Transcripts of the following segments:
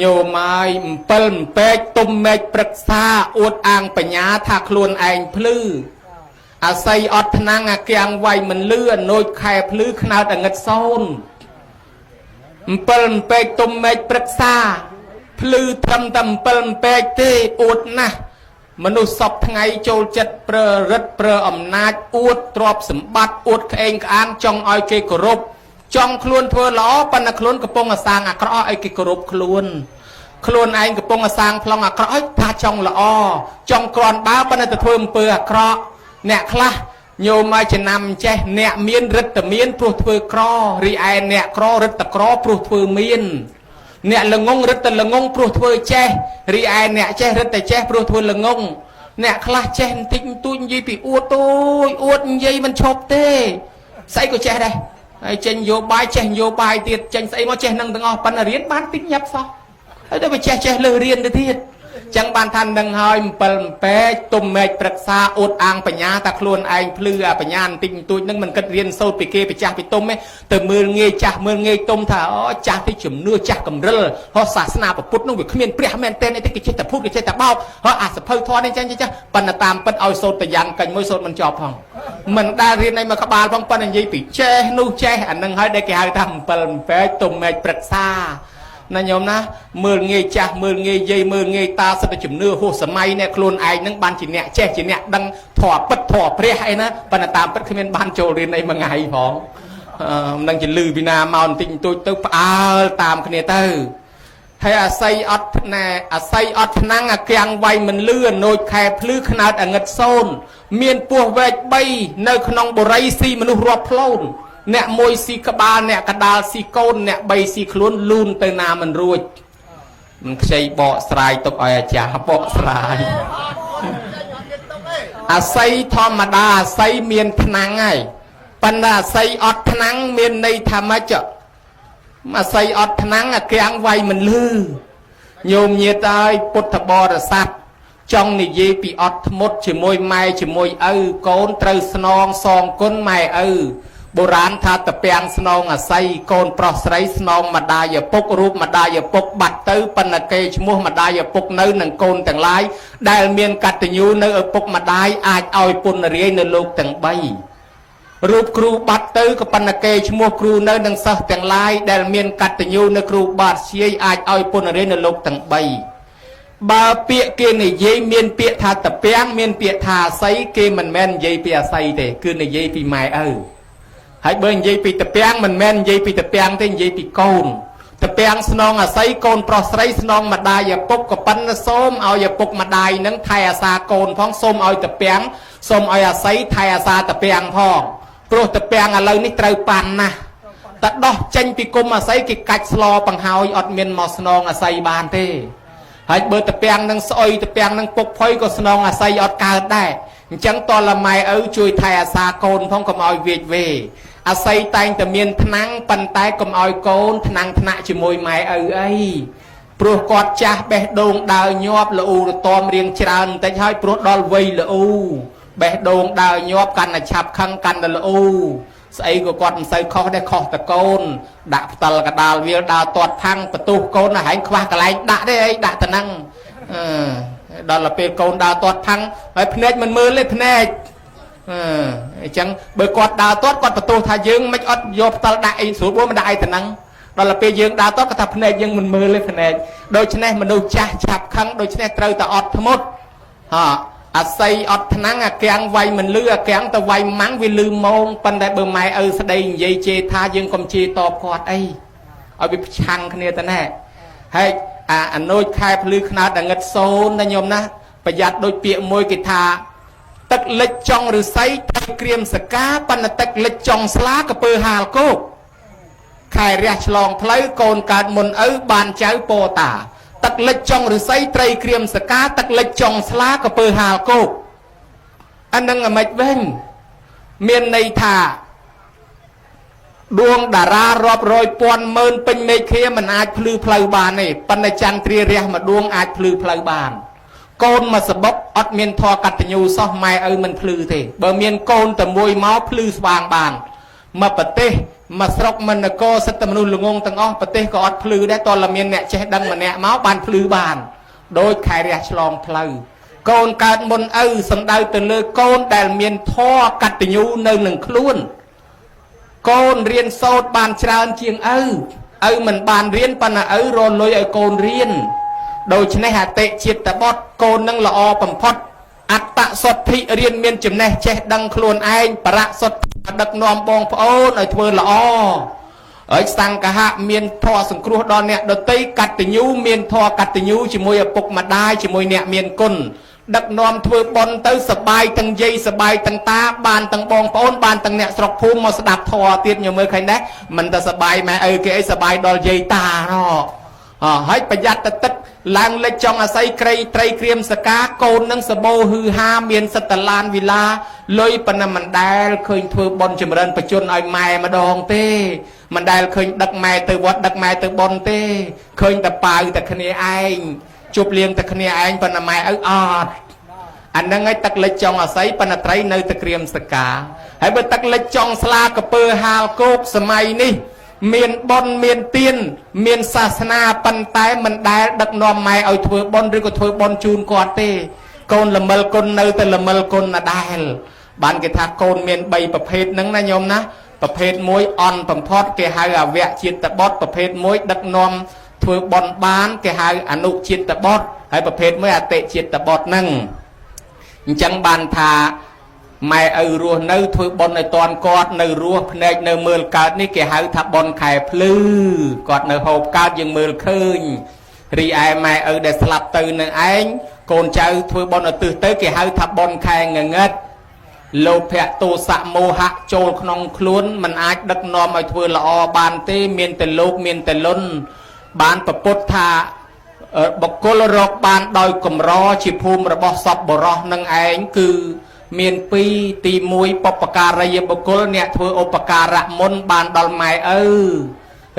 ញោមហើយអំពិលអំពែកទុំមេឃព្រឹក្សាអួតអាងបញ្ញាថាខ្លួនឯងភ្លឺអាស័យអត់ថ្នាំងអាគៀងវាយមិនលឺអនុចខែភ្លឺខ្នើតអងិតសូនអំពិលអំពែកទុំមេឃព្រឹក្សាភ្លឺត្រឹមតែអំពិលអំពែកទេអួតណាស់មនុស្សសពថ្ងៃចូលចិត្តប្រើរិទ្ធប្រើអំណាចអួតទ្រព្យសម្បត្តិអួតក្អេងក្អាងចង់ឲ្យគេគោរពចង់ខ្លួនធ្វើល្អប៉ុន្តែខ្លួនកំពុងសាងអាក្រក់ឲ្យគេគោរពខ្លួនខ្លួនឯងកំពុងសាងប្លង់អាក្រក់ឲ្យថាចង់ល្អចង់ក្រាន់បើប៉ុន្តែទៅធ្វើអំពើអាក្រក់អ្នកខ្លះញោមឲ្យចំណាំចេះអ្នកមានរិទ្ធមានព្រោះធ្វើក្ររីឯអ្នកក្ររិទ្ធក្រព្រោះធ្វើមានអ្នកល្ងងរិទ្ធល្ងងព្រោះធ្វើចេះរីឯអ្នកចេះរិទ្ធតែចេះព្រោះធ្វើល្ងងអ្នកខ្លះចេះបន្តិចបន្តួចនិយាយពីអួតអូយអួតនិយាយមិនឈប់ទេស្អីក៏ចេះដែរហើយចេញយោបាយចេះយោបាយទៀតចេញស្អីមកចេះនឹងទាំងអស់ប៉ុន្តែរៀនបានតិចញាប់សោះហើយទៅចេះចេះលើរៀនទៅទៀតចឹងបានថានឹងហើយអំពិលអំពែកទុំមេឃព្រឹក្សាអួតអាងបញ្ញាថាខ្លួនឯងភ្លឺអាបញ្ញាបន្តិចបន្តួចនឹងមិនគិតរៀនសូត្រពីគេពីចាស់ពីទុំទេទៅមើលងាយចាស់មើលងាយទុំថាអូចាស់ទីជំនឿចាស់កំរិលហោះសាសនាពុទ្ធនឹងវាគ្មានព្រះមែនទេនេះគេចេះតែភូតគេចេះតែបោកហោះអាសភៅធម៌នេះចឹងចឹងប៉ុន្តែតាមពិតឲ្យសូត្រទៅយ៉ាងកាញ់មួយសូត្រមិនចប់ផងមិនដែលរៀនអីមកក្បាលផងប៉ុន្តែនិយាយពីចេះនោះចេះអានឹងហើយដែលគេហៅថាអំពិលអំពែកទុំមេឃព្រឹក្សាណាញោមណាមើលងាយចាស់មើលងាយយាយមើលងាយតាសិតតែជំនឿហួសសម័យអ្នកខ្លួនឯងនឹងបានជាអ្នកចេះជាអ្នកដឹងធម៌ពិតធម៌ព្រះអីណាប៉ុន្តែតាមពិតគ្មានបានចូលរៀនអីមួយថ្ងៃផងមិនដឹងជាលឺពីណាមកបន្តិចបន្តួចទៅផ្អើលតាមគ្នាទៅហើយអាស័យអត់ណែអាស័យអត់ថ្នាំងអាគៀងវាយមិនលឺអនុចខែភ្លឺខ្នើតអងិតសូនមានពោះវែក3នៅក្នុងបុរីស៊ីមនុស្សរាប់ផ្លូនអ្នកមួយស៊ីក្បាលអ្នកកដាលស៊ីកូនអ្នក3ស៊ីខ្លួនលូនទៅណាមិនរួចមិនខ្ចីបកស្រាយទុកឲ្យអាចារ្យបកស្រាយអាស័យធម្មតាអាស័យមានថ្នាំងហើយប៉ុន្តែអាស័យអត់ថ្នាំងមានន័យថាម៉េចអាស័យអត់ថ្នាំងអាគៀងវាយមិនលឺញោមញាតហើយពុទ្ធបរិស័ទចង់និយាយពីអត់ធ្មត់ជាមួយម៉ែជាមួយឪកូនត្រូវស្នងសងគុណម៉ែឪបុរាណថាតពាំងស្នងអាស័យកូនប្រុសស្រីស្នងម្ដាយឪពុករូបម្ដាយឪពុកបាត់ទៅប៉ុន្តែគេឈ្មោះម្ដាយឪពុកនៅនឹងកូនទាំងឡាយដែលមានកតញ្ញូនៅឪពុកម្ដាយអាចឲ្យពុនរាយនៅលោកទាំង3រូបគ្រូបាត់ទៅក៏ប៉ុន្តែគេឈ្មោះគ្រូនៅនឹងសិស្សទាំងឡាយដែលមានកតញ្ញូនៅគ្រូបាត់ជាយអាចឲ្យពុនរាយនៅលោកទាំង3បើពាក្យគេនិយាយមានពាក្យថាតពាំងមានពាក្យថាអាស័យគេមិនមែននិយាយពីអាស័យទេគឺនិយាយពីម៉ែឪហើយបើនិយាយពីតពាំងមិនមែននិយាយពីតពាំងទេនិយាយពីកូនតពាំងស្នងអាស័យកូនប្រុសស្រីស្នងម្ដាយឪពុកក៏ប៉ុន្តែសូមឲ្យឪពុកម្ដាយនឹងថែអាសាកូនផងសូមឲ្យតពាំងសូមឲ្យអាស័យថែអាសាតពាំងផងព្រោះតពាំងឥឡូវនេះត្រូវប៉ាន់ណាស់តដោះចេញពីគុំអាស័យគេកាច់ស្លបង្ហើយអត់មានមកស្នងអាស័យបានទេហើយបើតពាំងនឹងស្អុយតពាំងនឹងពុកផុយក៏ស្នងអាស័យអត់កើតដែរអញ្ចឹងតលម៉ែឪជួយថែអាសាកូនផងកុំឲ្យវាចវេអាស័យតែងតែមានថ្នាំងប៉ុន្តែកុំឲ្យកូនថ្នាំងថ្នាក់ជាមួយម៉ែឪអីព្រោះគាត់ចាស់បេះដូងដើរញាប់ល្អូរតមរៀងច្រើនបន្តិចហើយព្រោះដល់វ័យល្អូបេះដូងដើរញាប់កាន់តែឆាប់ខឹងកាន់តែល្អូស្អីក៏គាត់មិនសូវខុសដែរខុសតកូនដាក់ផ្តិលកដាលវាលដើរទាត់ផាំងបន្ទុះកូនណាហែងខ្វះកន្លែងដាក់ទេអីដាក់ទៅហ្នឹងដល់ទៅពេលកូនដើរទាត់ផាំងហើយភ្នែកមិនមើលទេភ្នែកអញ្ចឹងបើគាត់ដើរទាត់គាត់បន្ទោសថាយើងមិនអត់យកផ្តិលដាក់អីស្រួលបួមិនដាក់អីទៅហ្នឹងដល់ទៅពេលយើងដើរទាត់គាត់ថាភ្នែកយើងមិនមើលទេភ្នែកដូច្នេះមនុស្សចាស់ឆាប់ខឹងដូច្នេះត្រូវតែអត់ធ្មត់ហ่าអាស័យអត់ថ្នាំងអាគាំងវាយមិនលឺអាគាំងទៅវាយម៉ាំងវាលឺម៉ងប៉ុន្តែបើម៉ែឪស្ដីនិយាយជេរថាយើងកុំជេរតបគាត់អីឲ្យវាប្រឆាំងគ្នាទៅណែហើយអាអនុចខែភ្លឺខ្នើតងឹតសូនណាញោមណាប្រយ័ត្នដូចពាក្យមួយគេថាទឹកលិចចង់ឫស្សីត្រីក្រៀមសកាប៉ុន្តែទឹកលិចចង់ស្លាកពើហាលគោកខែរះឆ្លងផ្លូវកូនកើតមុនឪបានចៅពោតាទឹកលិចចង់ឫស្សីត្រីក្រៀមសកាទឹកលិចចង់ស្លាកពើហាលគោកអានឹងអាម៉េចវិញមានន័យថាដួងតារារាប់រយពាន់ម៉ឺនពេញមេឃាមិនអាចភ្លឺផ្លូវបានទេប៉ុន្តែចន្ទ្រារះមួយដួងអាចភ្លឺផ្លូវបានកូនមកសបុកអត់មានធម៌កតញ្ញូសោះម៉ែឪមិនភ្លឺទេបើមានកូនតែមួយមកភ្លឺស្វាងបានមកប្រទេស មកស្រុកមិននគរសិទ្ធិមនុស្សល្ងងទាំងអស់ប្រទេសក៏អត់ភ្លឺដែរតើមានអ្នកចេះដឹងម្នាក់មកបានភ្លឺបានដោយខែរះឆ្លងផ្លូវកូនកើតមុនឪសំដៅទៅលើកូនដែលមានធម៌កតញ្ញូនៅនឹងខ្លួនកូនរៀនសូត្របានច្រើនជាងឪឪមិនបានរៀនប៉ុន្តែឪរលុយឲ្យកូនរៀនដូច្នេះអតិជាតិបុត្រកូននឹងល្អបំផុតអត្តសុទ្ធិរៀនមានចំណេះចេះដឹងខ្លួនឯងបរសុទ្ធដឹកនាំបងប្អូនឲ្យធ្វើល្អហើយសង្ឃហៈមានធម៌សង្គ្រោះដល់អ្នកដទៃកតញ្ញូមានធម៌កតញ្ញូជាមួយឪពុកម្ដាយជាមួយអ្នកមានគុណដឹកនាំធ្វើបុណ្យទៅសបាយទាំងយាយសបាយទាំងតាបានទាំងបងប្អូនបានទាំងអ្នកស្រុកភូមិមកស្ដាប់ធម៌ទៀតញមើលឃើញដែរមិនតែសបាយម៉ែឪគេអីសបាយដល់យាយតាណោះហើយប្រយ័ត្នតែទឹកឡើងលិចចង់អាស័យក្រីត្រីក្រៀមសកាកូននឹងសបោហ៊ឺហាមានសិទ្ធឡានវិឡាលុយប៉ុណ្ណាមិនដែលឃើញធ្វើបុណ្យចម្រើនបជនឲ្យម៉ែម្ដងទេមិនដែលឃើញដឹកម៉ែទៅវត្តដឹកម៉ែទៅបុណ្យទេឃើញតែប៉ាវតែគ្នាឯងជប់លៀងតែគ្នាឯងប៉ុណ្ណាម៉ែឪអត់អាហ្នឹងឯងទឹកលិចចង់អាស័យប៉ុណ្ណាត្រីនៅតែក្រៀមសកាហើយបើទឹកលិចចង់ស្លាកពើហាលគោកសម័យនេះមានបុណ្យមានទានមានសាសនាប៉ុន្តែមិនដែលដឹកនាំម៉ែឲ្យធ្វើបុណ្យឬក៏ធ្វើបុណ្យជូនគាត់ទេកូនល្មិលគុណនៅតែល្មិលគុណដដែលបានគេថាកូនមាន3ប្រភេទហ្នឹងណាញោមណាប្រភេទមួយអន់បំផុតគេហៅអវជាតិបុត្រប្រភេទមួយដឹកនាំធ្វើបុណ្យបានគេហៅអនុជាតិបុត្រហើយប្រភេទមួយអតិជាតិបុត្រហ្នឹងអញ្ចឹងបានថាម៉ែឪរស់នៅធ្វើបុណ្យឲ្យតាន់គាត់នៅរស់ភ្នែកនៅមើលកើតនេះគេហៅថាបុណ្យខែភ្លឺគាត់នៅហូបកើតយើងមើលឃើញរីឯម៉ែឪដែលស្លាប់ទៅនឹងឯងកូនចៅធ្វើបុណ្យឧទ្ទិសទៅគេហៅថាបុណ្យខែងងឹតលោភៈទោសៈមោហៈចូលក្នុងខ្លួនមិនអាចដឹកនាំឲ្យធ្វើល្អបានទេមានតែលោភមានតែលន់បានប្រពុតថាបុគ្គលរកបានដោយកម្រជាភូមិរបស់សពបរោះនឹងឯងគឺមានពីរទី1បពការីយបុគ្គលអ្នកធ្វើឧបការៈមុនបានដល់ម៉ែឪ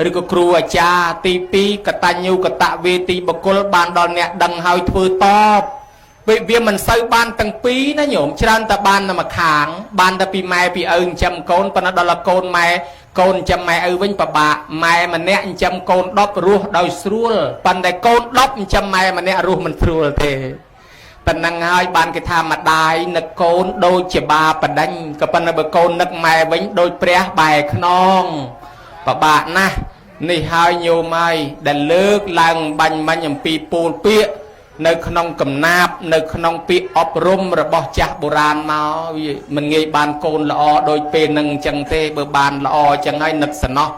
ឬក៏គ្រូអាចារ្យទី2កតញ្ញូកតវេទីបុគ្គលបានដល់អ្នកដឹងហើយធ្វើតបវាមិនសូវបានទាំងពីរណាញោមច្រើនតែបានតែម្ខាងបានតែពីម៉ែពីឪចិញ្ចឹមកូនប៉ុន្តែដល់កូនម៉ែកូនចិញ្ចឹមម៉ែឪវិញពិបាកម៉ែម្នាក់ចិញ្ចឹមកូន10រស់ដោយស្រួលប៉ុន្តែកូន10ចិញ្ចឹមម៉ែម្នាក់រស់មិនស្រួលទេប៉ុណ្ណឹងហើយបានគេថាម្ដាយនឹកកូនដូចជាបាបដិញក៏ប៉ុន្តែបើកូននឹកម៉ែវិញដូចព្រះបែរខ្នងពិបាកណាស់នេះហើយញោមហើយដែលលើកឡើងបាញ់មាញ់អំពីពូលពាក្យនៅក្នុងកំណាបនៅក្នុងពាក្យអប់រំរបស់ចាស់បុរាណមកវាមិនងាយបានកូនល្អដូចពេលនឹងអញ្ចឹងទេបើបានល្អអញ្ចឹងហើយនឹកសំណោះ